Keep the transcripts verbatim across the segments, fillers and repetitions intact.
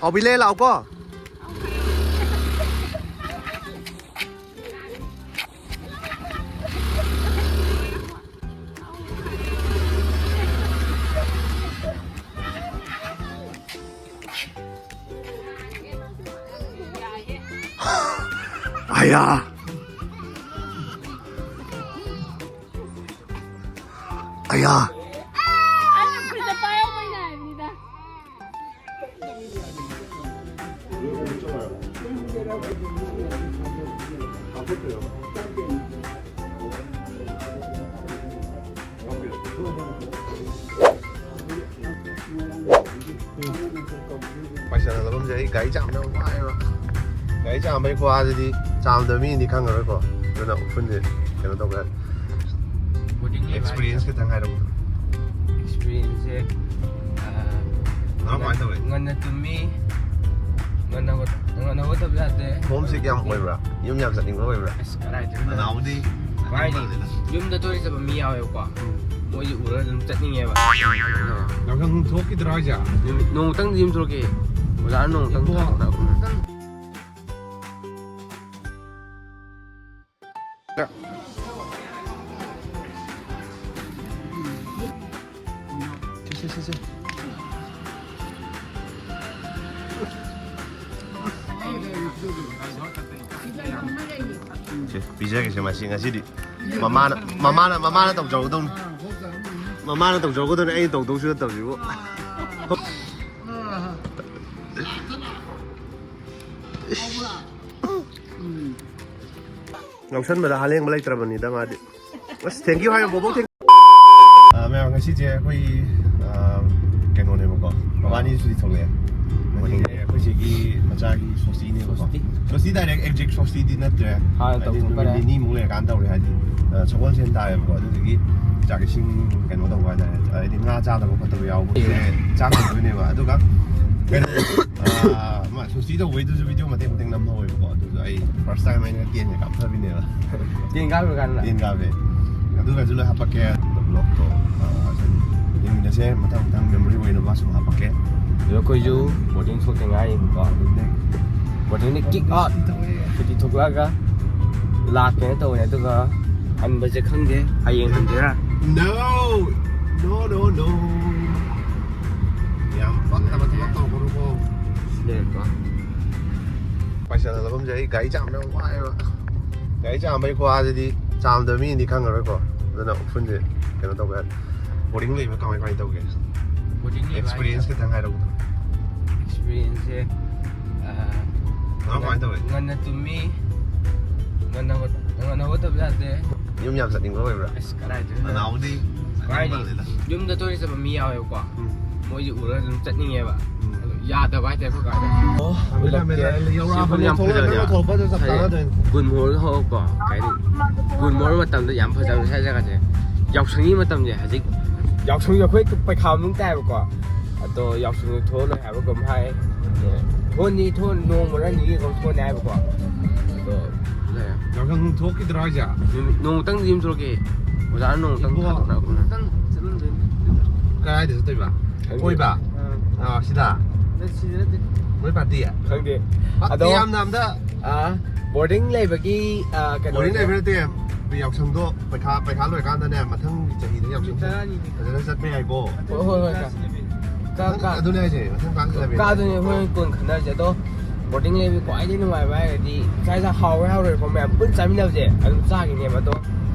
ꯍꯥꯎꯕꯤ ꯂꯩ ꯂꯥꯛꯑꯣꯀꯣ꯫ ꯑꯌꯥ꯫ ꯑꯌꯥ꯫ ꯑꯩꯅ ꯈꯨꯠꯇ ꯄꯥꯏꯔꯛꯄꯩꯅꯦ ꯍꯥꯏꯕꯅꯤꯗ꯫ ꯄꯩꯁꯥ ꯂꯧꯐꯝꯁꯦ ꯑꯩ ꯒꯥꯔꯤ ꯆꯥꯝꯕꯗ ꯌꯥꯝ ꯋꯥꯏꯑꯦꯕ꯫ ꯒꯥꯔꯤ ꯆꯥꯝꯕꯩ ꯈꯨꯋꯥꯗꯨꯗꯤ ꯆꯥꯝꯗꯕ ꯃꯤꯅꯗꯤ ꯈꯪꯉꯔꯣꯏꯀꯣ꯫ ꯑꯗꯨꯅ ꯎꯐꯨꯟꯁꯦ ꯀꯩꯅꯣ ꯇꯧꯕ ꯌꯥꯗꯦ꯫ ꯕꯣꯔꯗꯤꯡ ꯂꯩꯕ ꯍꯥꯏꯁꯦ ꯑꯦꯛꯁꯄꯤꯔꯤꯌꯦꯟꯁ ꯈꯤꯇꯪ ꯍꯥꯏꯔꯛꯎ꯫ ꯑꯦꯛꯁꯄꯤꯔꯤꯌꯦꯟꯁꯁꯦ, ꯑ, ꯅꯪ ꯀꯃꯥꯏꯅ ꯇꯧꯋꯤ? ꯉꯟꯅ ꯇꯨꯝꯃꯤ, ꯉꯟꯅ ꯍꯧꯒꯠ-, ꯉꯟꯅ ꯍꯧꯒꯠꯇꯕ ꯌꯥꯗꯦ꯫ ꯍꯣꯝ ꯁꯤꯛ ꯌꯥꯝ ꯑꯣꯏꯕ꯭ꯔꯥ? ꯌꯨꯝ ꯌꯥꯝ ꯆꯠꯅꯤꯡꯕ ꯑꯣꯏꯕ꯭ꯔꯥ? ꯑꯁ, ꯀꯗꯥꯏꯗꯩꯅꯣ? ꯅꯅꯥꯎꯗꯤ? ꯀꯥꯏꯗꯩ? ꯌꯨꯝꯗ ꯇꯣꯏꯅ ꯆꯠꯄ ꯃꯤ ꯌꯥꯎꯋꯦꯕꯀꯣ꯫ ꯎꯝ꯫ ꯃꯣꯏꯁꯦ ꯎꯔꯒ ꯑꯗꯨꯝ ꯆꯠꯅꯤꯡꯉꯦꯕ꯫ ꯌꯥꯎꯁꯪ ꯊꯣꯛꯈꯤꯗ꯭ꯔꯣ ꯍꯥꯏꯁꯦ? ꯅꯣꯡꯃꯇꯪꯗꯤ ꯌꯨꯝ ꯊꯣꯛꯂꯛꯀꯦ꯫ ꯑꯣꯖꯥꯅ ꯅꯣꯡꯃꯇꯪ ꯏꯕꯣ꯫ ꯊꯥꯗꯣꯛꯄ꯫ ꯁꯦ, ꯁꯦ, ꯁꯦ, ꯁꯦ꯫ ꯁꯦ, ꯄꯤꯖꯒꯦꯁꯦ ꯃꯁꯤ ꯉꯁꯤꯗꯤ꯫ ꯃꯃꯥꯅ, ꯃꯃꯥꯅ, ꯃꯃꯥꯅ ꯇꯧꯖꯍꯧꯗꯧꯅꯤ꯫ ꯃꯃꯥꯅ ꯇꯧꯖꯍꯧꯒꯗꯧꯅꯤ, ꯑꯩꯅ ꯇꯧꯗꯧꯁꯨ ꯅꯠꯇꯕꯁꯤꯕꯨ꯫ ꯏꯁ꯫ ꯂꯧꯁꯟꯕꯗ ꯍꯥꯂꯦꯡꯕ ꯂꯩꯇ꯭ꯔꯕꯅꯤꯗ ꯃꯥꯗꯤ꯫ ꯑꯁ, thank you ꯍꯥꯏꯌꯣ, ꯕꯣꯕꯣꯛ, thank you꯫ ꯑ, ꯃꯌꯥꯝ, ꯉꯁꯤꯁꯦ ꯑꯩꯈꯣꯏ, ꯑ, ꯀꯩꯅꯣꯅꯦꯕꯀꯣ, ꯃꯕꯥꯅꯤ ꯁꯨꯇꯤ ꯊꯣꯛꯂꯛꯑꯦ꯫ ꯉꯁꯤꯁꯦ ꯑꯩꯈꯣꯏ ꯁꯤꯒꯤ ꯃꯆꯥꯒꯤ ꯁꯣꯁꯇꯤꯅꯦꯕꯀꯣ꯫ ꯁꯣꯁꯇꯤ꯫ ꯁꯣꯁꯇꯤ direct exact ꯁꯣꯁꯇꯤꯗꯤ ꯅꯠꯇ꯭ꯔꯦ꯫ ꯍꯥꯟꯅ ꯍꯥꯏꯗꯤ ꯇꯧꯊꯣꯛꯈ꯭ꯔꯦ꯫ ꯅꯨꯃꯤꯠ ꯅꯤꯅꯤꯃꯨꯛ ꯂꯩꯔꯀꯥꯟꯗ ꯇꯧꯔꯦ, ꯍꯥꯏꯗꯤ, ꯑ, ꯁꯒꯣꯜꯁꯦꯟ ꯇꯥꯏꯌꯦꯕꯀꯣ, ꯑꯗꯨꯗꯨꯒꯤ ꯆꯥꯛ ꯏꯁꯤꯡ ꯀꯩꯅꯣ ꯇꯧꯕ ꯍꯥꯏꯇꯥꯔꯦ, ꯍꯥꯏꯗꯤ ꯉꯥ ꯆꯥꯗꯕ ꯈꯣꯠꯇꯕ ꯌꯥꯎꯕꯁꯦ ꯆꯥꯛ ꯊꯣꯡꯗꯣꯏꯅꯦꯕ꯫ ꯑꯗꯨꯒ ꯀꯩꯅꯣ, ꯑ, ꯑꯃ ꯁꯣꯁꯇꯤ ꯇꯧꯕꯩꯗꯨꯁꯨ video ꯃꯇꯦꯛ ꯃꯇꯦꯛ ꯅꯝꯍꯧꯋꯦꯕꯀꯣ, ꯑꯗꯨꯁꯨ ꯑꯩ first time ꯑꯩꯅ ꯇꯦꯟꯒ ꯀꯥꯞꯊꯕꯤꯅꯦꯕ꯫ ꯇꯦꯟ ꯀꯥꯞꯄ ꯀꯥꯟꯗ? ꯇꯦꯟ ꯀꯥꯞꯄꯦ꯫ ꯑꯗꯨꯒꯁꯨ ꯂꯣꯏ ꯍꯥꯄꯛꯀꯦ꯫ Vlogꯇꯣ, ꯑ, ꯁꯨꯝ ꯌꯦꯡꯃꯤꯟꯅꯁꯦ, ꯃꯊꯪ ꯃꯊꯪ memory ꯑꯣꯏꯅꯕ ꯁꯨꯝ ꯍꯥꯄꯛꯀꯦ꯫ ꯑꯗꯣ ꯑꯩꯈꯣꯏꯁꯨ ꯕꯣꯔꯗꯤꯡ ꯊꯣꯛꯇ ꯉꯥꯏꯔꯤꯕꯀꯣ꯫ ꯕꯣꯔꯗꯤꯡꯗ ꯀꯤꯛ ꯑꯥꯎꯠ, ꯁꯨꯇꯤ ꯊꯣꯛꯂꯛꯑꯒ ꯂꯥꯛꯀꯦꯅ ꯇꯧꯕꯅꯦ, ꯑꯗꯨꯒ ꯍꯟꯕꯁꯦ ꯈꯪꯗꯦ, ꯍꯌꯦꯡ ꯍꯟꯗꯣꯏꯔꯥ? No! No, no, no! ꯌꯥꯝ ꯄꯛꯇꯕ ꯊꯕꯛ ꯇꯧꯒꯅꯨꯀꯣ꯫ ꯄꯩꯁꯥ ꯂꯧꯐꯝꯁꯦ ꯑꯩ ꯒꯥꯔꯤ ꯆꯥꯝꯕ ꯌꯥꯝ ꯋꯥꯏꯑꯦꯕ꯫ ꯒꯥꯔꯤ ꯆꯥꯝꯕꯒꯤ ꯈꯨꯋꯥꯁꯤꯗꯤ ꯆꯥꯝꯗꯕ ꯃꯤꯅꯗꯤ ꯈꯪꯉꯔꯣꯏꯀꯣ꯫ ꯑꯗꯨꯅ ꯎꯐꯨꯟꯁꯦ ꯀꯩꯅꯣ ꯇꯧꯕ ꯌꯥꯗꯦ꯫ ꯕꯣꯔꯗꯤꯡ ꯂꯩꯕ ꯀꯃꯥꯏ ꯀꯃꯥꯏꯅ ꯇꯧꯒꯦ? ꯕꯣꯔꯗꯤꯡ ꯂꯩꯕ ꯑꯦꯛꯁꯄꯤꯔꯤꯌꯦꯟꯁ ꯈꯤꯇꯪ ꯍꯥꯏꯔꯛꯎꯗ꯫ ꯑꯦꯛꯁꯄꯤꯔꯤꯌꯦꯟꯁꯁꯦ ꯅꯪ ꯀꯃꯥꯏꯅ ꯇꯧꯋꯦ? ꯉꯟꯅ ꯇꯨꯝꯃꯤ, ꯉꯟꯅ ꯍꯧꯒꯠ- ꯉꯟꯅ ꯍꯧꯒꯠꯇꯕ ꯌꯥꯗꯦ꯫ ꯌꯨꯝ ꯌꯥꯝ ꯆꯠꯅꯤꯡꯕ ꯑꯣꯏꯕ꯭ꯔꯥ? ꯑꯁ, ꯀꯗꯥꯏꯗꯩꯅꯣ? ꯅꯅꯥꯎꯗꯤ ꯀꯥꯏꯗꯤ ꯃꯥꯜꯂꯦꯗ꯫ ꯌꯨꯝꯗ ꯇꯣꯏꯅ ꯆꯠꯄ ꯃꯤ ꯌꯥꯎꯋꯦꯕꯀꯣ꯫ ꯎꯝ꯫ ꯃꯣꯏꯗꯤ ꯎꯔꯒ ꯑꯗꯨꯝ ꯆꯠꯅꯤꯡꯉꯦꯕ꯫ ꯎꯝ꯫ ꯑꯗꯣ ꯌꯥꯗꯕ ꯍꯥꯏꯇꯥꯔꯦ ꯑꯩꯈꯣꯏ ꯀꯥꯗ꯫ ꯃꯦꯂꯥ, ꯃꯦꯂꯥ, ꯌꯧꯔꯛꯑꯕꯅꯦ, ꯁꯤ ꯌꯥꯝ ꯊꯣꯛꯂꯛꯑꯕꯅꯦ, ꯐꯖꯕꯅꯦ꯫ ꯊꯣꯛꯂꯛꯑꯕꯅꯦ, ꯆꯞ ꯆꯥꯔꯗꯣꯏꯅꯦ꯫ ꯒꯨꯟ ꯃꯣꯍꯣꯔ ꯍꯧꯔꯛꯄ ꯀꯩ ꯍꯥꯏꯅꯤ? ꯒꯨꯟ ꯃꯣꯍꯣꯔ ꯃꯇꯝꯗ ꯌꯥꯝ ꯐꯖꯕꯅꯦ ꯁ꯭ꯋꯥꯏ ꯖꯒꯥꯁꯦ꯫ ꯌꯥꯎꯁꯪꯒꯤ ꯃꯇꯝꯁꯦ ꯍꯧꯖꯤꯛ꯫ ꯌꯥꯎꯁꯪꯁꯦ ꯑꯩꯈꯣꯏ ꯄꯩꯈꯥ ꯃꯅꯨꯡ ꯇꯥꯏꯕꯀꯣ꯫ ꯑꯗꯣ ꯌꯥꯎꯁꯪ ꯊꯣꯛꯑꯔꯣꯏ ꯍꯥꯏꯕ ꯀꯩꯅꯣꯝ ꯍꯥꯏ꯫ ꯊꯣꯛꯑꯅꯤ, ꯊꯣꯛꯑꯅꯤ, ꯅꯣꯡꯃꯔ ꯑꯅꯤꯒꯤ ꯑꯗꯨꯝ ꯊꯣꯛꯑꯅꯤ ꯍꯥꯏꯕꯀꯣ꯫ ꯑꯗꯣ ꯂꯩꯔꯦ꯫ ꯌꯥꯎꯁꯪ ꯊꯣꯛꯈꯤꯗ꯭ꯔꯣ ꯍꯥꯏꯁꯦ? ꯅꯨꯃꯤꯠ ꯅꯣꯡꯃꯇꯪꯗꯤ ꯌꯨꯝ ꯊꯣꯛꯂꯛꯀꯦ꯫ ꯑꯣꯖꯥꯅ ꯅꯣꯡꯃꯇꯪꯗꯤ ꯏꯕꯣ꯫ ꯊꯥꯗꯣꯛꯅꯔꯛꯄꯅꯦ꯫ ꯀꯗꯥꯏꯗ ꯆꯠꯇꯣꯏꯕ? ꯈꯪꯗꯦ꯫ ꯀꯣꯏꯕ? ꯑꯥ, ꯁꯤꯗ? ꯅꯣꯏ ꯄꯥꯔꯇꯤ? ꯈꯪꯗꯦ꯫ ꯄꯥꯔꯇꯤ ꯑꯗꯣ ꯌꯥꯝꯅ ꯑꯝꯇ ꯑꯥ, ꯕꯣꯔꯗꯤꯡ ꯂꯩꯕꯒꯤ, ꯑꯥ, ꯀꯩꯅꯣ ꯕꯣꯔꯗꯤꯡ ꯂꯩꯕ ꯅꯠꯇꯦ꯫ ꯌꯥꯎꯁꯪꯗꯣ ꯄꯩꯈꯥ, ꯄꯩꯈꯥ ꯂꯣꯏꯔꯀꯥꯟꯗꯅꯦ, ꯃꯊꯪ ꯆꯍꯤꯗ ꯌꯥꯎꯁꯪ ꯐꯖꯅ ꯆꯠꯄ ꯌꯥꯏꯀꯣ꯫ ꯍꯣꯏ, ꯍꯣꯏ, ꯍꯣꯏ, ꯀꯥ꯫ ꯀꯥ, ꯀꯥ꯫ ꯑꯗꯨꯅꯦ ꯍꯥꯏꯁꯦ, ꯃꯊꯪ ꯀꯥꯟ ꯆꯠꯂꯕꯤ꯫ ꯀꯥꯗꯣꯏꯅꯦ, ꯍꯣꯔꯦꯟ ꯀꯣꯟ ꯈꯟꯅꯔꯁꯦ꯫ ꯑꯗꯣ ꯕꯣꯔꯗꯤꯡ ꯂꯩꯕꯒꯤ ꯈ꯭ꯋꯥꯏꯗꯒꯤ ꯅꯨꯡꯉꯥꯏꯕ ꯍꯥꯏꯔꯒꯗꯤ ꯏꯁꯥ ꯏꯁꯥ ꯍꯥꯎꯔꯦ ꯍꯥꯎꯔꯣꯏꯀꯣ ꯃꯌꯥꯝ ꯄꯨꯟꯅ ꯆꯥꯃꯤꯟꯅꯕꯁꯦ ꯑꯗꯨꯝ ꯆꯥꯈꯤꯅꯦꯕ꯫ ꯑꯗꯣ,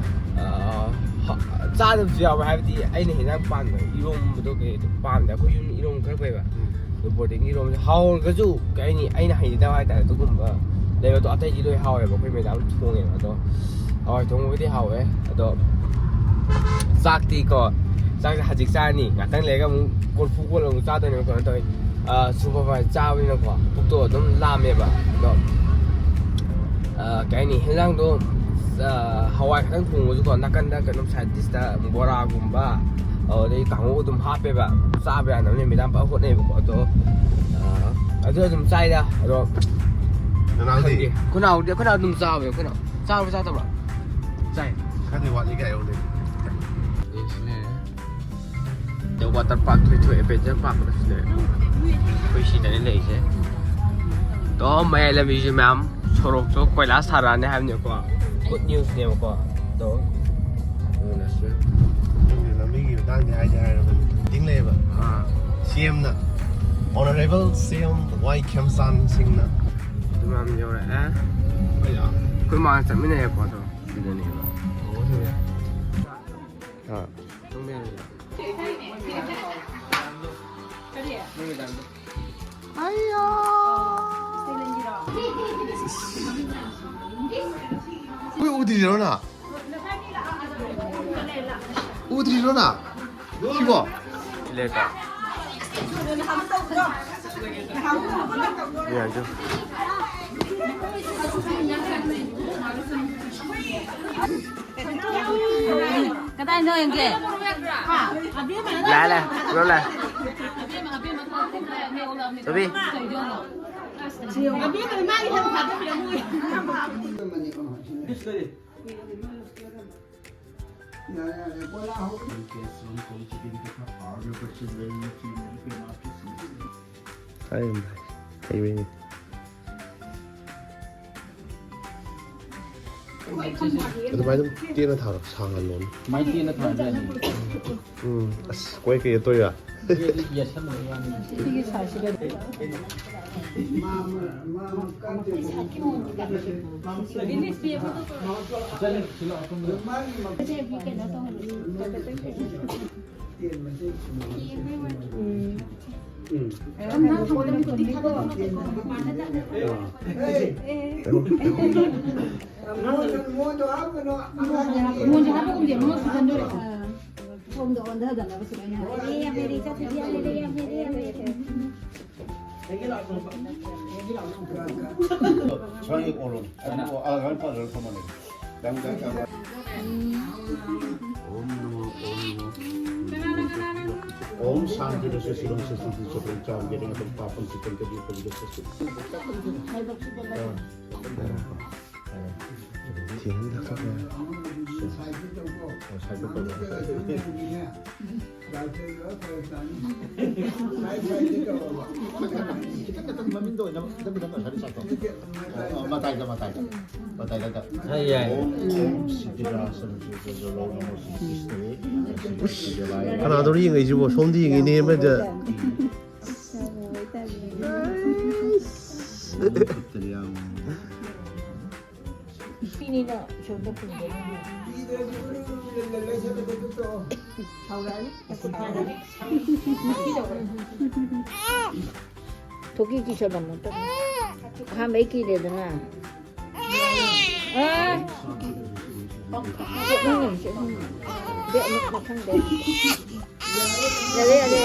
ꯑꯥ, ꯍ-, ꯆꯥꯗꯕꯁꯨ ꯌꯥꯎꯋꯦ, ꯍꯥꯏꯕꯗꯤ ꯑꯩꯅ ꯍꯦꯟꯖꯥꯡ ꯄꯥꯝꯗꯕ, ꯏꯔꯣꯝꯕꯗꯣ ꯀꯩ ꯄꯥꯝꯗꯦ꯫ ꯑꯩꯈꯣꯏ ꯌꯨꯝ ꯏꯔꯣꯝꯕ ꯈꯔ ꯐꯩꯕ꯫ ꯎꯝ꯫ ꯑꯗꯣ ꯕꯣꯔꯗꯤꯡꯒꯤ ꯏꯔꯣꯝꯕꯁꯦ ꯍꯥꯎꯔꯒꯁꯨ ꯀꯩ ꯍꯥꯏꯅꯤ, ꯑꯩꯅ ꯍꯩꯅꯗꯕ ꯍꯥꯏꯇꯥꯔꯦ ꯑꯗꯨꯒꯨꯝꯕ ꯂꯩꯕꯗꯣ꯫ ꯑꯇꯩꯗꯤ ꯂꯣꯏ ꯍꯥꯎꯋꯦꯕ, ꯑꯩꯈꯣꯏ ꯃꯦꯗꯥꯝ ꯊꯣꯡꯉꯦꯕ꯫ ꯑꯗꯣ ꯍꯋꯥꯏ ꯊꯣꯡꯕꯕꯨꯗꯤ ꯍꯥꯎꯋꯦ꯫ ꯑꯗꯣ ꯆꯥꯛꯇꯤꯀꯣ, ꯆꯥꯛꯁꯦ ꯍꯧꯖꯤꯛ ꯆꯥꯔꯅꯤ, ꯉꯥꯛꯇꯪ ꯂꯩꯔꯒ ꯑꯃꯨꯛ ꯀꯣꯔꯐꯨ ꯀꯣꯠꯂꯒ ꯑꯃꯨꯛ ꯆꯥꯗꯣꯏꯅꯦꯕ꯫ ꯀꯩꯅꯣ ꯇꯧꯋꯤ, ꯑꯥ, ꯁꯨꯄꯔ ꯐꯥꯏꯟ ꯆꯥꯕꯅꯤꯅꯀꯣ ꯄꯨꯛꯇꯣ ꯑꯗꯨꯝ ꯂꯥꯝꯃꯦꯕ꯫ ꯑꯗꯣ, ꯑꯥ, ꯀꯩ ꯍꯥꯏꯅꯤ, ꯍꯦꯟꯖꯥꯡꯗꯣ, ꯑꯥ, ꯍꯋꯥꯏ ꯈꯛꯇꯪ ꯊꯣꯡꯉꯁꯨꯀꯣ, ꯅꯥꯀꯟꯗ ꯀꯩꯅꯣꯝ ꯁꯥꯏꯠ ꯗꯤꯁꯇ ꯕꯣꯔꯥꯒꯨꯝꯕ, ꯑꯗꯩ ꯀꯥꯡꯍꯧ ꯑꯗꯨꯝ ꯍꯥꯞꯄꯦꯕ꯫ ꯆꯥꯕ ꯌꯥꯅꯕꯅꯦ ꯃꯦꯗꯥꯝ ꯐꯖꯅ ꯍꯣꯠꯅꯩꯕꯀꯣ꯫ ꯑꯗꯣ, ꯑꯥ, ꯑꯗꯨ ꯑꯗꯨꯝ ꯆꯥꯏꯗ꯫ ꯑꯗꯣ ꯅꯅꯥꯎꯗꯤ? ꯈꯪꯗꯦ꯫ ꯈꯨꯅꯥꯎꯗꯤ, ꯑꯩꯈꯣꯏꯅ ꯑꯗꯨꯝ ꯆꯥꯕꯅꯦ꯫ ꯑꯩꯈꯣꯏꯅ ꯆꯥꯕ꯭ꯔꯥ ꯆꯥꯗꯕ꯭ꯔꯥ? ꯆꯥꯏ꯫ ꯈꯔꯗꯤ ꯋꯥꯠꯂꯤ ꯀꯥꯏ ꯍꯧꯗꯦ꯫ Water park ꯊꯣꯏꯊꯣꯏ adventure park ꯁꯤꯗ ꯑꯩꯈꯣꯏ ꯁꯤꯗꯅꯦ ꯂꯩꯔꯤꯁꯦ꯫ ꯑꯗꯣ ꯃꯌꯥꯏ ꯂꯝꯕꯤꯁꯦ ꯃꯌꯥꯝ ꯁꯣꯔꯣꯛꯇꯣ ꯀꯣꯏꯂꯥꯁ ꯊꯥꯔꯛꯑꯅꯤ ꯍꯥꯏꯕꯅꯦꯀꯣ꯫ Good news ꯅꯦꯕꯀꯣ꯫ ꯑꯗꯣ ꯑꯗꯨꯅꯁꯨ ꯈꯪꯗꯦ, ꯂꯝꯕꯤꯒꯤ ꯃꯇꯥꯡꯗꯤ ꯍꯥꯏꯗꯤ ꯍꯥꯏꯔꯕꯅꯤ꯫ Meeting ꯂꯩꯌꯦꯕ꯫ ꯑꯥ꯫ CM ꯅ, Honorable CM Y ꯈꯦꯝꯆꯥꯟ ꯁꯤꯡꯅ꯫ ꯑꯗꯨ ꯃꯌꯥꯝ ꯌꯧꯔꯛꯑꯦ꯫ ꯑꯩꯈꯣꯏ ꯃꯥꯒ ꯆꯠꯃꯤꯟꯅꯩꯌꯦꯀꯣ ꯑꯗꯣ꯫ ꯁꯤꯗꯅꯦꯕ꯫ ꯑꯥ꯫ ꯆꯪꯕ ꯌꯥꯔꯦ꯫ ꯑꯩꯌꯥ꯫ ꯎꯏ, ꯎꯗ꯭ꯔꯤꯔꯣ ꯅꯪ? ꯎꯗ꯭ꯔꯤꯔꯣ ꯅꯪ? ꯁꯤꯕꯣ? ꯂꯩꯔꯦꯀꯣ꯫ ꯌꯥꯗ꯭ꯔꯣ? ꯀꯗꯥꯏꯅꯣ ꯌꯦꯡꯒꯦ? ꯂꯥꯛꯑꯦ, ꯂꯥꯛꯑꯦ, ꯄꯨꯔꯣ ꯂꯥꯛꯑꯦ꯫ ꯆꯕꯤ꯫ ꯍꯥꯏ, ꯍꯩꯕꯩꯅꯦ꯫ ꯑꯗꯨꯃꯥꯏꯅ ꯑꯗꯨꯝ ꯇꯦꯟꯅ ꯊꯥꯔꯣ, ꯁꯥꯡꯍꯜꯂꯣꯅꯦ꯫ ꯁꯨꯃꯥꯏꯅ ꯇꯦꯟꯅ ꯊꯥꯔꯁꯨ ꯌꯥꯅꯤ꯫ ꯎꯝ, ꯑꯁ, ꯀꯣꯏ ꯀꯩ ꯌꯦꯠꯇꯣꯏꯔꯥ? ꯌꯦꯠꯂꯤ, ꯌꯦꯠꯁꯟꯕ ꯌꯥꯅꯤ꯫ ꯁꯤꯒꯤ ꯁꯥꯏꯖꯁꯤꯗ꯫ ꯆꯠꯂꯤ, ꯁꯤꯂꯥ ꯑꯄꯨꯟꯕ꯫ ꯎꯝ꯫ ꯃꯣꯏꯁꯨ ꯍꯥꯞꯄꯒꯨꯝꯁꯦ, ꯃꯉꯛ ꯁꯨꯖꯟꯗꯣꯔꯦ꯫ ꯁꯣꯝꯗ ꯑꯣꯟꯊꯗꯅꯕ ꯁꯨꯃꯥꯏꯅ ꯍꯥꯏꯔꯦ꯫ ꯌꯥꯝ ꯍꯩꯔꯦ, ꯏꯆꯥ ꯊꯣꯏꯕꯤ, ꯌꯥꯝ ꯍꯩꯔꯦ, ꯌꯥꯝ ꯍꯩꯔꯦ, ꯌꯥꯝ ꯍꯩꯔꯦ꯫ ꯁ꯭ꯋꯥꯏꯒꯤ ꯀꯣꯂꯣꯝ꯫ ꯑꯗꯨ ꯑꯥ, ꯂꯣꯏ ꯐꯖꯅ ꯊꯝꯃꯅꯤ꯫ ꯌꯥꯝ ꯌꯥꯝ ꯌꯥꯝ꯫ ꯀꯅꯥ, ꯀꯅꯥ, ꯀꯅꯥ? ꯁꯥꯟꯇꯤ ꯔꯁ ꯁꯤꯔꯝ ꯁꯁꯤꯗꯤ ꯁꯣꯇꯝ ꯆꯥꯝ ꯒꯦꯔꯦꯡ ꯑꯗꯨꯝ ꯄꯥꯄꯝ ꯆꯤꯀꯟ ꯀꯗꯤ ꯀꯗꯤ ꯀꯗꯤ꯫ ꯊꯦꯡꯅ ꯂꯥꯛꯊꯣꯛꯈ꯭ꯔꯦ꯫ ꯁꯥꯏꯠꯇ ꯇꯧꯕ꯫ ꯑꯣ, ꯁꯥꯏꯠꯇ ꯇꯧꯕ꯫ ꯃꯅꯨꯡꯗ ꯆꯪꯗꯕꯅꯤꯅꯦ꯫ ꯗꯥꯛꯇꯔꯒ ꯐꯔꯛ ꯇꯥꯅꯤ꯫ ꯁꯥꯏꯠ ꯁꯥꯏꯠꯇ ꯇꯧꯔꯕ꯫ ꯈꯤꯇꯪ ꯈꯤꯇꯪ ꯃꯃꯤꯡꯗ ꯑꯣꯏꯅ ꯈꯤꯇꯪ ꯈꯤꯇꯪ ꯑꯁꯥꯏꯗ ꯆꯥꯊꯣꯛ꯫ ꯅꯠꯇꯦ, ꯑꯣ, ꯃꯇꯥꯏꯗ, ꯃꯇꯥꯏꯗ꯫ ꯃꯇꯥꯏꯗ꯫ ꯍꯥꯏ ꯌꯥꯏ꯫ ꯑꯣꯝ, ꯑꯣꯝ ꯁꯤꯗꯤꯔꯥ ꯁꯝꯖꯤꯠ ꯖꯣꯂꯣ ꯅꯃꯣ ꯁꯤꯁꯇꯦ꯫ ꯀꯅꯥꯗꯅꯣ ꯌꯦꯡꯉꯛꯏꯁꯤꯕꯣ? ꯁꯣꯝꯗ ꯌꯦꯡꯉꯤꯅꯦ ꯑꯃꯗ꯫ ꯁꯤꯅꯤꯅ ꯏꯁꯣꯔꯗ ꯄꯨꯟꯕꯅꯤ꯫ ꯁꯥꯎꯔꯛꯑꯅꯤ꯫ ꯊꯣꯛꯀꯤ ꯀꯤꯁꯜꯂꯝꯃꯣ꯫ ꯑꯍꯥꯟꯕꯩ ꯀꯤꯔꯦꯗꯅ꯫ ꯑꯥ꯫ ꯆꯦꯠꯍꯟꯒꯅꯨ, ꯆꯦꯠꯍꯟꯒꯅꯨ꯫ ꯕꯦꯛ ꯑꯃꯨꯛ ꯃꯊꯪꯗ꯫ ꯌꯥꯔꯦ, ꯌꯥꯔꯦ꯫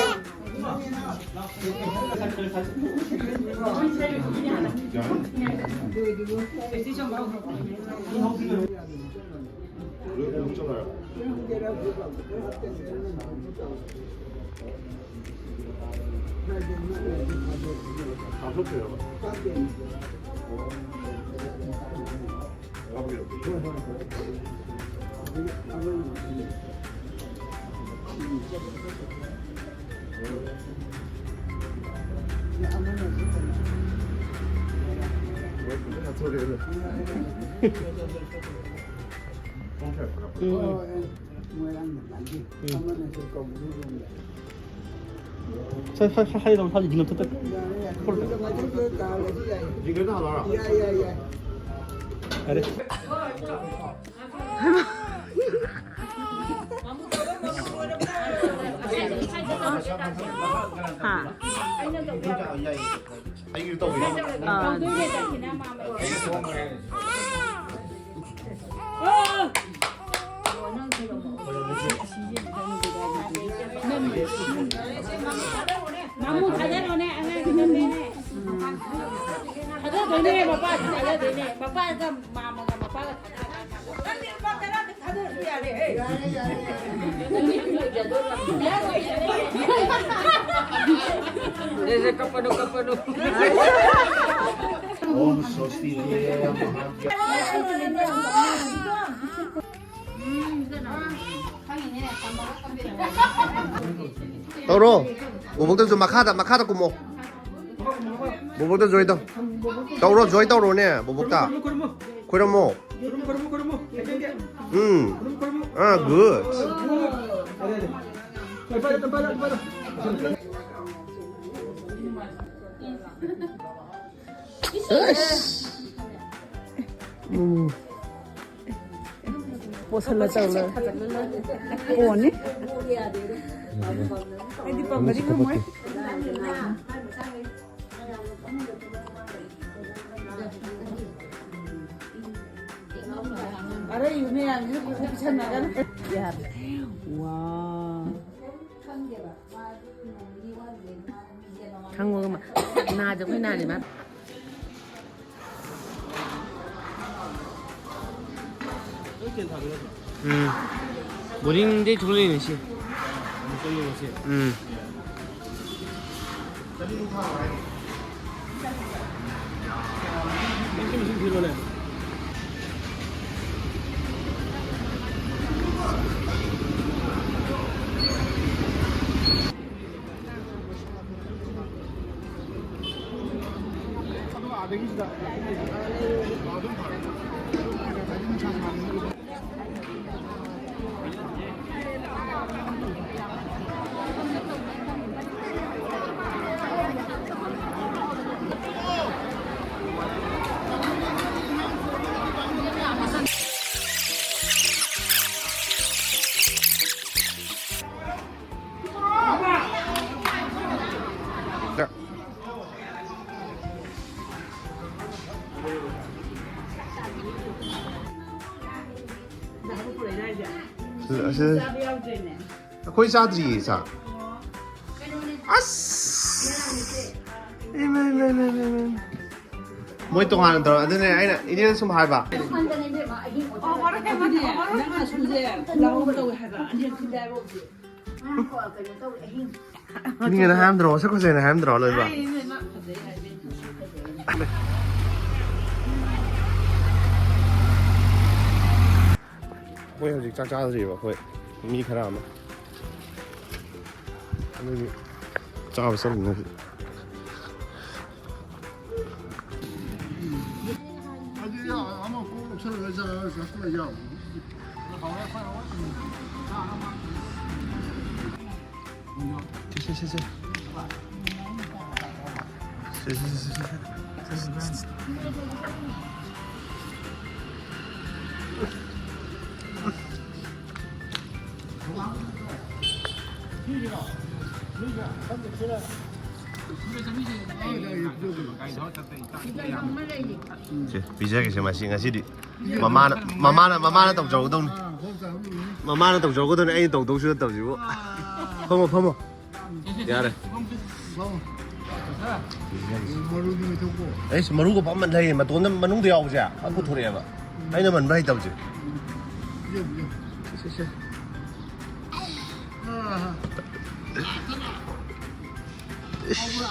ꯎꯝ꯫ ꯎꯝ꯫ ꯁꯥꯏ, ꯁꯥꯏ, ꯁꯥꯏ, ꯁꯥꯏꯗ ꯁꯥꯏꯗ ꯌꯦꯡꯉ ꯊꯣꯛꯇ꯫ ꯌꯥꯔꯦ꯫ ꯍꯥ꯫ ꯑꯩꯒꯤꯁꯨ ꯇꯧꯕꯤꯔꯣ꯫ ꯑꯥ꯫ ꯃꯥꯃꯨ ꯊꯥꯗꯔꯣꯅꯦ, ꯑꯉꯥꯡꯒꯤꯗꯣꯅꯦ꯫ ꯊꯥꯗꯗꯣꯏꯅꯦ, ꯃꯄꯥꯁꯨ ꯊꯥꯗꯗꯣꯏꯅꯦ꯫ ꯃꯄꯥꯒ ꯃꯥꯝꯃꯒ ꯃꯄꯥꯒ ꯊꯥꯗꯔꯣ꯫ ꯅꯪꯗꯤ ꯂꯨꯄꯥ ꯇꯔꯥꯗ ꯊꯥꯗꯔꯁꯨ ꯌꯥꯔꯦ, ꯍꯦ꯫ ꯁꯦ, ꯁꯦ, ꯀꯞꯄꯅꯨ, ꯀꯞꯄꯅꯨ꯫ ꯇꯧꯔꯣ꯫ ꯕꯣꯕꯣꯛꯇꯁꯨ ꯃꯈꯥꯗ, ꯃꯈꯥꯗ ꯀꯨꯝꯃꯣ꯫ ꯕꯣꯕꯣꯛꯇ ꯖꯣꯏ ꯇꯧ꯫ ꯇꯧꯔꯣ, ꯖꯣꯏ ꯇꯧꯔꯣꯅꯦ ꯕꯣꯕꯣꯛꯇ꯫ ꯈꯨꯔꯨꯝꯃꯣ꯫ ꯎꯝ꯫ ꯑꯥ, good꯫ ꯑꯁ꯫ ꯎꯝ꯫ ꯄꯣꯁꯜꯂ ꯇꯧꯔ꯫ ꯑꯣꯅꯤ꯫ ꯑꯩꯗꯤ ꯄꯝꯕꯗꯤ ꯉꯝꯃꯣꯏ꯫ ꯑꯔꯩꯕ ꯃꯌꯥꯝꯁꯤꯅ ꯄꯨꯊꯣꯛ ꯄꯤꯁꯟꯅꯒꯅꯨ꯫ ꯌꯥꯔꯦ꯫ ꯋꯥ꯫ ꯈꯪꯕꯒ ꯃꯥ-, ꯅꯥꯗ ꯑꯩꯈꯣꯏ ꯅꯥꯔꯤ ꯃꯥ꯫ ꯎꯝ꯫ ꯕꯣꯔꯗꯤꯡꯗꯩ ꯊꯣꯛꯂꯛꯏꯅꯦ ꯁꯤ꯫ ꯎꯝ꯫ ꯑꯁꯤ ꯑꯩꯈꯣꯏ ꯆꯥꯗ꯭ꯔꯤꯌꯦ, ꯆꯥꯛ꯫ ꯑꯁ! ꯏꯃꯥ, ꯏꯃꯥ, ꯏꯃꯥ, ꯏꯃꯥ, ꯏꯃꯥ꯫ ꯃꯣꯏ ꯇꯣꯉꯥꯟꯅ ꯇꯧꯔ-, ꯑꯗꯨꯅꯦ ꯑꯩꯅ ꯏꯅꯦꯗ ꯁꯨꯝ ꯍꯥꯏꯕ꯫ ꯃꯤꯅ ꯍꯥꯏꯔꯝꯗ꯭ꯔꯣ? ꯃꯁꯛ ꯐꯖꯩꯅ ꯍꯥꯏꯔꯝꯗ꯭ꯔꯣ ꯂꯣꯏꯕ? ꯍꯥꯏ, ꯏꯃꯥ, ꯏꯃꯥ, ꯐꯖꯩ ꯍꯥꯏꯕ꯫ ꯃꯣꯏ ꯍꯧꯖꯤꯛ ꯆꯥꯛ ꯆꯥꯗ꯭ꯔꯤꯕ, ꯑꯩꯈꯣꯏ ꯃꯤ ꯈꯔ ꯑꯃ꯫ ꯑꯗꯨꯒꯤ ꯆꯥꯕ ꯆꯠꯂꯤꯅꯦ ꯍꯧꯖꯤꯛ꯫ ꯁꯦ, ꯁꯦ, ꯁꯦ, ꯁꯦ꯫ ꯁꯦ, ꯁꯦ, ꯁꯦ, ꯁꯦ, ꯁꯦ꯫ ꯁꯦ, ꯁꯦ, ꯁꯦ꯫ ꯁꯦ, ꯄꯤꯖꯒꯦꯁꯦ ꯃꯁꯤ ꯉꯁꯤꯗꯤ꯫ ꯃꯃꯥꯅ, ꯃꯃꯥꯅ, ꯃꯃꯥꯅ ꯇꯧꯖꯍꯧꯗꯧꯅꯤ꯫ ꯃꯃꯥꯅ ꯇꯧꯖꯍꯧꯒꯗꯧꯅꯤ, ꯑꯩꯅ ꯇꯧꯗꯧꯁꯨ ꯅꯠꯇꯕꯁꯤꯕꯨ꯫ ꯐꯝꯃꯣ, ꯐꯝꯃꯣ꯫ ꯌꯥꯔꯦ꯫ ꯑꯩꯁ, ꯃꯔꯨꯒ ꯐꯝꯃꯟ ꯂꯩꯌꯦ, ꯃꯇꯣꯟꯗ ꯃꯅꯨꯡꯗ ꯌꯥꯎꯕꯁꯦ ꯐꯟ ꯄꯨꯊꯣꯔꯛꯑꯦꯕ꯫ ꯑꯩꯅ ꯃꯟꯕ ꯍꯩꯇꯕꯁꯦ꯫ ꯁꯦ, ꯁꯦ, ꯁꯦ꯫ ꯏꯁ꯫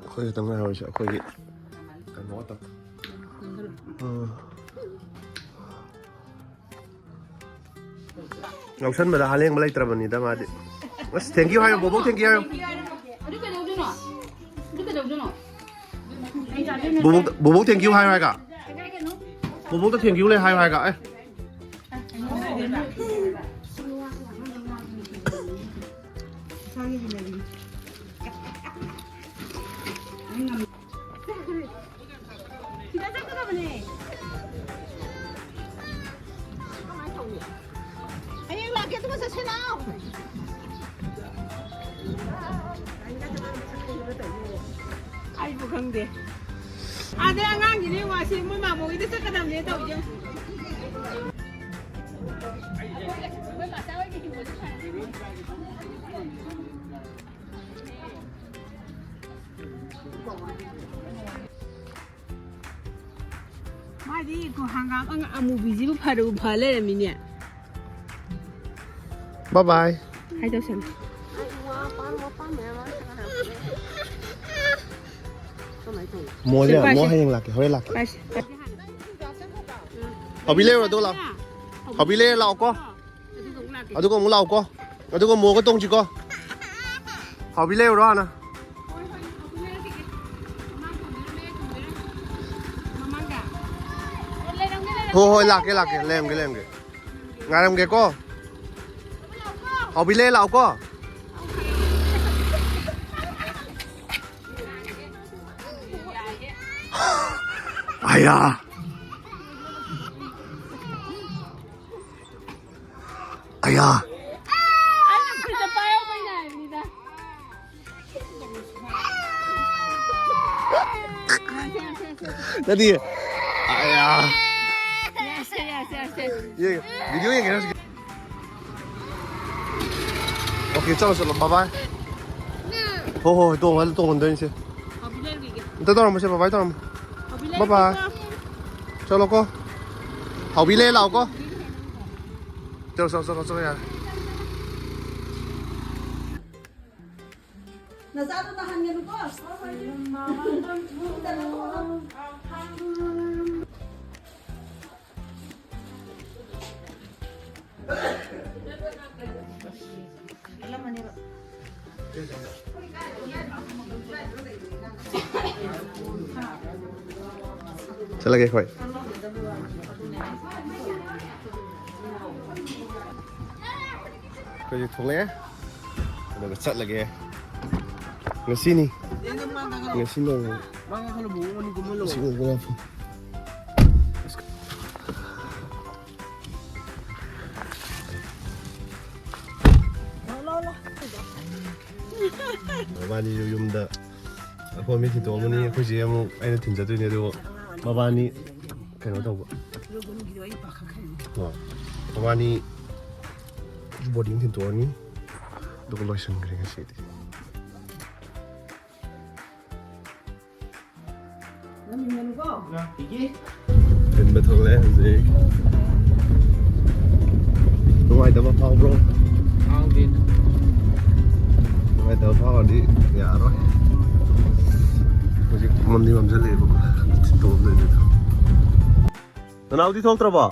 ꯑꯩꯈꯣꯏ ꯈꯛꯇꯪ ꯉꯥꯏꯍꯧꯔꯤꯁꯦ ꯑꯩꯈꯣꯏꯒꯤ ꯀꯩꯅꯣ ꯈꯛꯇꯪ꯫ ꯎꯝ꯫ ꯂꯧꯁꯟꯕꯗ ꯍꯥꯂꯦꯡꯕ ꯂꯩꯇ꯭ꯔꯕꯅꯤꯗ ꯃꯥꯗꯤ꯫ ꯑꯁ, thank you ꯍꯥꯏꯌꯣ, ꯕꯣꯕꯣꯛ thank you ꯍꯥꯏꯌꯣ꯫ ꯑꯗꯨ ꯀꯩꯗꯧꯗꯣꯏꯅꯣ? ꯑꯗꯨ ꯀꯩꯗꯧꯗꯣꯏꯅꯣ? ꯕꯣꯕꯣꯛ, ꯕꯣꯕꯣꯛ thank you ꯍꯥꯏꯌꯣ ꯍꯥꯏꯒ꯫ ꯕꯣꯕꯣꯛꯇ thank you ꯂꯩ ꯍꯥꯏꯌꯣ ꯍꯥꯏꯒ꯫ ꯑꯦ꯫ ꯁꯤꯗ ꯆꯠꯀꯗꯕꯅꯦ꯫ ꯀꯃꯥꯏꯅ ꯇꯧꯅꯤ? ꯍꯌꯦꯡ ꯂꯥꯛꯀꯦ, ꯑꯗꯨꯒ ꯆꯠꯁꯦ ꯂꯥꯛꯑꯣ꯫ ꯑꯩꯕꯨ ꯈꯪꯗꯦ꯫ ꯑꯗꯩ ꯑꯉꯥꯡꯒꯤꯅꯦ ꯋꯥꯁꯤ ꯃꯣꯏ ꯃꯥꯃꯣꯒꯤꯗ ꯆꯠꯀꯗꯕꯅꯦ ꯇꯧꯔꯤꯁꯦ꯫ ꯃꯥꯗꯤ ꯍꯪꯒꯥꯝ ꯑꯉ-, ꯑꯃꯨꯕꯤꯁꯤꯕꯨ ꯐꯔꯨ ꯐ ꯂꯩꯔꯝꯃꯤꯅꯦ꯫ Bye bye꯫ ꯍꯥꯏ ꯇꯧꯁꯟ꯫ ꯑꯩ ꯋꯥ ꯄꯥꯝ-, ꯋꯥ ꯄꯥꯝꯃꯦ ꯃꯥ꯫ ꯃꯣꯁꯦ, ꯁꯤ ꯄꯥꯏꯁꯦ꯫ ꯃꯣ ꯍꯌꯦꯡ ꯂꯥꯛꯀꯦ, ꯍꯣꯔꯦꯟ ꯂꯥꯛꯀꯦ꯫ ꯄꯥꯏꯁꯦ꯫ ꯍꯥꯎꯕꯤ ꯂꯩꯔꯨꯔꯣ, ꯑꯗꯨꯒ ꯂꯥꯛꯑꯣ꯫ ꯍꯥꯎꯕꯤ ꯂꯩꯔ ꯂꯥꯛꯑꯣꯀꯣ꯫ ꯑꯗꯨꯒ ꯑꯃꯨꯛ ꯂꯥꯛꯀꯦ꯫ ꯑꯗꯨꯒ ꯑꯃꯨꯛ ꯂꯥꯛꯑꯣꯀꯣ꯫ ꯑꯗꯨꯒ ꯃꯣꯒ ꯇꯣꯡꯁꯤꯀꯣ꯫ ꯍꯥꯎꯕꯤ ꯂꯩꯔꯨꯔꯣ ꯍꯥꯟꯅ꯫ ꯍꯣꯏ, ꯍꯣꯏ, ꯍꯥꯎꯕꯤ ꯂꯩꯔꯛꯈꯤꯒꯦ꯫ ꯃꯃꯥꯡꯗ꯫ ꯑꯣ, ꯂꯩꯔꯝꯒꯦ, ꯂꯩꯔꯝꯒꯦ꯫ ꯍꯣꯏ, ꯍꯣꯏ, ꯂꯥꯛꯀꯦ, ꯂꯥꯛꯀꯦ, ꯂꯩꯔꯝꯒꯦ, ꯂꯩꯔꯝꯒꯦ꯫ ꯉꯥꯏꯔꯝꯒꯦꯀꯣ꯫ ꯍꯥꯎꯕꯤ ꯂꯩꯔ ꯂꯥꯛꯑꯣꯀꯣ꯫ ꯑꯌꯥ꯫ ꯑꯌꯥ꯫ ꯑꯩꯅ ꯈꯨꯠꯇ ꯄꯥꯏꯍꯧꯕꯩꯅꯦ ꯍꯥꯏꯕꯅꯤꯗ꯫ ꯅꯠꯇꯤꯌꯦ꯫ ꯑꯌꯥ꯫ ꯌꯥꯁꯦ, ꯌꯥꯁꯦ, ꯌꯥꯁꯦ꯫ ꯌꯦꯡ-, video ꯌꯦꯡꯒꯦꯔꯣ ꯍꯧꯖꯤꯛ? OK, ꯆꯠꯂꯣ, ꯆꯠꯂꯣ, bye bye꯫ ꯍꯣ, ꯍꯣ, ꯍꯣꯏ, ꯇꯣꯡꯉ-, ꯇꯣꯡꯍꯟꯗꯣꯏꯅꯤꯁꯦ꯫ ꯍꯥꯎꯕꯤ ꯂꯩꯔꯨꯈꯤꯒꯦ꯫ ꯑꯝꯇ ꯇꯧꯔꯝꯃꯣꯁꯦ, bye bye ꯇꯧꯔꯝꯃꯣ꯫ ꯍꯥꯎꯕꯤ bye bye꯫ ꯂꯩꯔꯨꯈꯤꯒꯦ꯫ ꯆꯠꯂꯣꯀꯣ꯫ ꯍꯥꯎꯕꯤ ꯂꯩ ꯂꯥꯛꯑꯣꯀꯣ꯫ ꯆꯠꯂꯣ, ꯆꯠꯂꯣ, ꯆꯠꯂꯣ, ꯆꯠꯂꯣ, ꯌꯥꯔꯦ꯫ ꯅꯆꯥꯗꯣ ꯅꯥꯍꯟꯒꯅꯨꯀꯣ꯫ ꯆꯠꯂꯒꯦ ꯑꯩꯈꯣꯏ꯫ ꯑꯩꯈꯣꯏꯁꯦ ꯊꯣꯛꯂꯛꯑꯦ꯫ ꯑꯗꯨꯒ ꯆꯠꯂꯒꯦ꯫ ꯉꯁꯤꯅꯤ꯫ ꯉꯁꯤ ꯅꯣꯡꯃ꯫ ꯉꯁꯤ ꯅꯣꯡꯃ꯫ ꯃꯕꯥꯅꯤꯁꯨ ꯌꯨꯝꯗ ꯑꯩꯈꯣꯏ ꯃꯤ ꯊꯤꯟꯇꯣꯛꯑꯝꯃꯅꯤ, ꯑꯩꯈꯣꯏ ꯆꯦ ꯑꯃꯨꯛ ꯑꯩꯅ ꯊꯤꯟꯖꯗꯣꯏꯅꯦ, ꯑꯗꯨꯒ ꯃꯕꯥꯅꯤ ꯀꯩꯅꯣ ꯇꯧꯕ꯫ ꯍꯣꯏ꯫ ꯃꯕꯥꯅꯤ boarding ꯊꯤꯟꯇꯣꯛꯑꯅꯤ, ꯑꯗꯨꯒ ꯂꯣꯏꯁꯤꯟꯈ꯭ꯔꯦ ꯉꯁꯤꯗꯤ꯫ ꯊꯤꯟꯕ ꯊꯣꯛꯂꯛꯑꯦ ꯍꯧꯖꯤꯛ꯫ ꯅꯨꯡꯉꯥꯏꯇꯕ ꯐꯥꯎꯕ꯭ꯔꯣ? ꯐꯥꯎꯗꯦ꯫ ꯅꯨꯡꯉꯥꯏꯇꯕ ꯐꯥꯎꯔꯗꯤ ꯌꯥꯔꯣꯏ꯫ ꯃꯝꯗꯤ ꯃꯝꯁꯤꯜꯂꯛꯑꯦꯕꯀꯣ꯫ ꯊꯤꯟꯗꯣꯛꯑꯝꯗꯣꯏꯅꯤꯗ꯫ ꯅꯅꯥꯎꯗꯤ ꯊꯣꯛꯇ꯭ꯔꯕꯣ?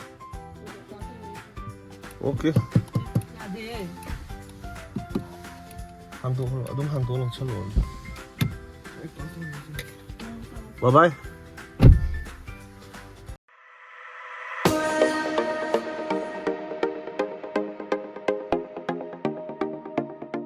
ꯑꯣꯀꯦ꯫ ꯍꯥꯡꯗꯣꯛꯈ꯭ꯔꯣ, ꯑꯗꯨꯝ ꯍꯥꯡꯗꯣꯛꯑ ꯂꯧꯁꯜꯂꯣ꯫ ꯕꯥꯏ ꯕꯥꯏ꯫